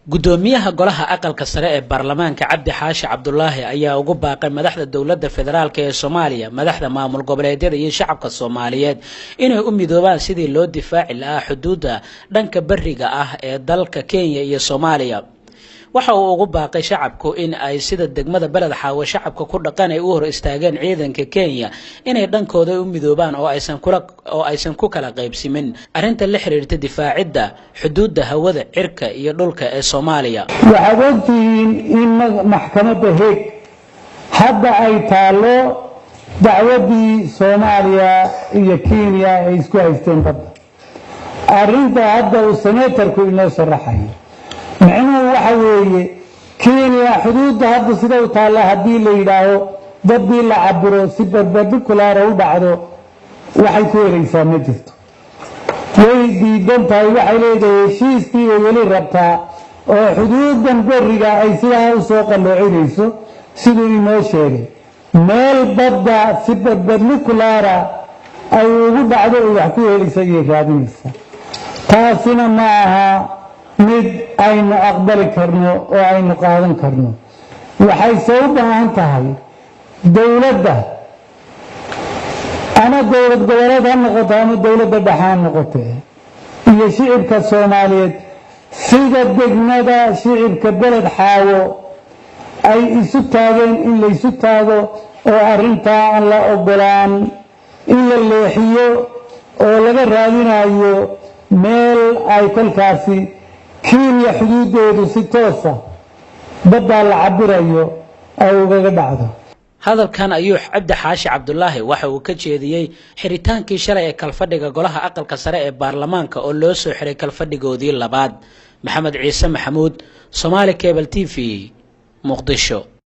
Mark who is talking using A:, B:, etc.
A: Gudoomiyaha golaha aqalka sare ee baarlamaanka, Cabdi Xaashi Cabdulaahi, ayaa ugu baaqay madaxda dowladda federaalka ee Soomaaliya, madaxda maamul goboleedyada iyo shacabka Soomaaliyeed inay u midoobaan sidii loo difaaci lahaa xuduudda dhanka beriga ah ee dalka Kenya iyo Soomaaliya. Waxa uu ugu baaqay shacabku in ay sida degmada Beled Xaawo shacabka ku dhaqan ay u hor istaageen ciidanka Kenya inay dhankooda u midoobaan oo aysan ku kala qaybsimin arrinta la xiriirta difaacidda xuduudda hawada, cirka iyo dhulka ee Soomaaliya.
B: Waxaad ogtihiin in maxkamadda Heeg hadda ay taallo dacwaddii Soomaaliya iyo Kenya ay isku haysteen badda. Arrinta hadda uu senatorku inoo sharaxayo micnuhu waxa weeye, Kenya xuduudda hadda sida u taalla haddii la yidhaaho baddii la cabiro si perpendicular u dhacdo, waxay ku helaysaa ma jirto. Way diidan tahay. Waxay leedahay heshiiskii bay weli rabtaa oo xuduuddan beriga ay sidaa u soo qalloocinayso. Siduu inoo sheegay, meel badda si perpendicular ay ugu dhacdo ay wax ku helaysa ayay raadinaysaa. Taasina ma aha mid aynu aqbali karno oo aynu qaadan karno. Waxayse u baahan tahay dowladda, ama dowlad goboleed ha noqoto ama dowladda dhexe ha noqotee, iyo shicibka Soomaaliyeed, sida degmada shicibka Beled Xaawo ay isu taageen in laysu taago oo arrintaa aan la ogolaan in la leexiyo oo laga raadinayo meel ay kolkaasi Kenya xuduuddeedu si toosa baddaa la cabirayo ay ugaga dhacdo.
A: Hadalkan ayuu Cabdi Xaashi Cabdulaahi waxa uu ka jeediyey xiritaankii shalay ee kalfadhiga golaha aqalka sare ee baarlamaanka oo loo soo xiray kalfadhigoodii labaad. Maxamed Ciise Maxamuud, Somaali Cable TV, Muqdisho.